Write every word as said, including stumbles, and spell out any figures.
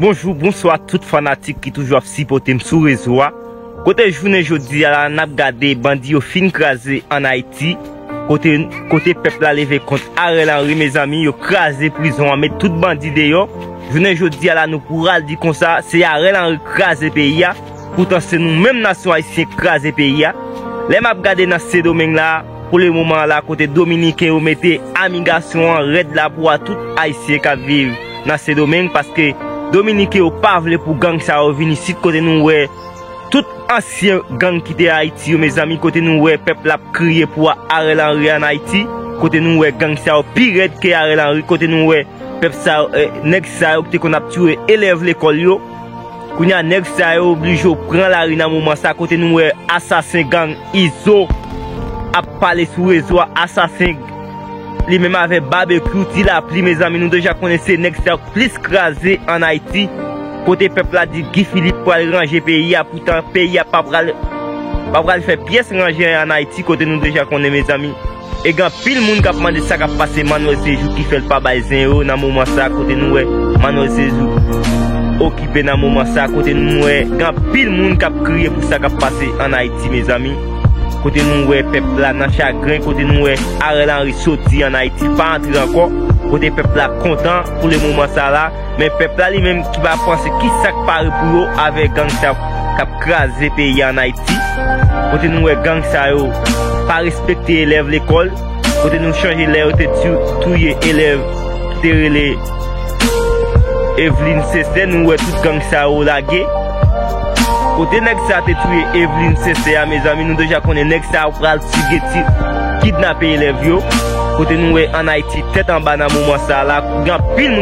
Bonjou, bonswa tout fanatik ki toujou ap sipòte m sou rezo a. Kote jounen jodi a la, n ap gade bandi yo fin kraze ann Ayiti. Kote, kote pèp la leve kont Ariel Henry, mezanmi, yo kraze prizon an, met tout bandi deyò. Jounen jodi a la, nou pral di konsa, se Ariel Henry kraze peyi a. Poutan, se nou menm nasyon ayisyen k kraze peyi a. Lè m ap gade nan Sendomeng la, pou le moman la, kote Dominiken yo mete amigasyon an rèd la pou a tout Ayisyen k ap viv nan Sendomeng, paske Dominiken yo pa vle pou gang sa yo vin isit, kote nou wè tout ansyen gang ki te Ayiti yo, mezanmi, kote nou wè pèp la ap kriye pou a Ariel Henry ann Ayiti, kote nou wè gang sa yo pi rèd ke Ariel Henry, kote nou wè pèp sa yo, eh, nèg sa yo ki te konn ap tiye elèv lekòl yo. Kounye a, nèg sa yo oblije yo pran lari nan moman sa, kote nou wè asasen gang Izo ap pale sou rezo a, asasen li menm avè Babekyou, Ti Lapli, mezanmi, nou deja konnen se nèg sa yo k plis kraze ann Ayiti. Kote pèp la di Guy Philippe pral ranje peyi a, poutan peyi a pa pral, pa pral fè pyès ranje ann Ayiti, kote nou deja konnen, mezanmi. E gen anpil moun k ap mande sa k ap pase Manuel Sejou ki fè l pa bay zen yo nan moman sa, kote nou wè Manuel Sejou okipe nan moman sa, kote nou wè gen anpil moun k ap kriye pou sa k ap pase ann Ayiti, mezanmi. Kote nou wè pèp la nan chagren, kote nou wè Ariel Henry soti ann Ayiti, pa antre ankò, kote pèp la kontan pou le moman sa la, men pèp la li menm ki pa panse ki sa k pare pou yo avèk gang sa k ap kraze peyi a ann Ayiti. Kote nou wè gang sa yo pa respekte elèv lekòl, kote nou chanje lè yo te tu-, touye elèv ki te rele Eveline Sincère, nou wè tout gang sa yo lage. Kote nèg sa te touye Eveline Sincère a, mezanmi, nou deja konnen nèg sa yo pral tige ti kidnape elèv yo. Kote nou wè ann Ayiti tèt anba nan moman sa la, gen anpil moun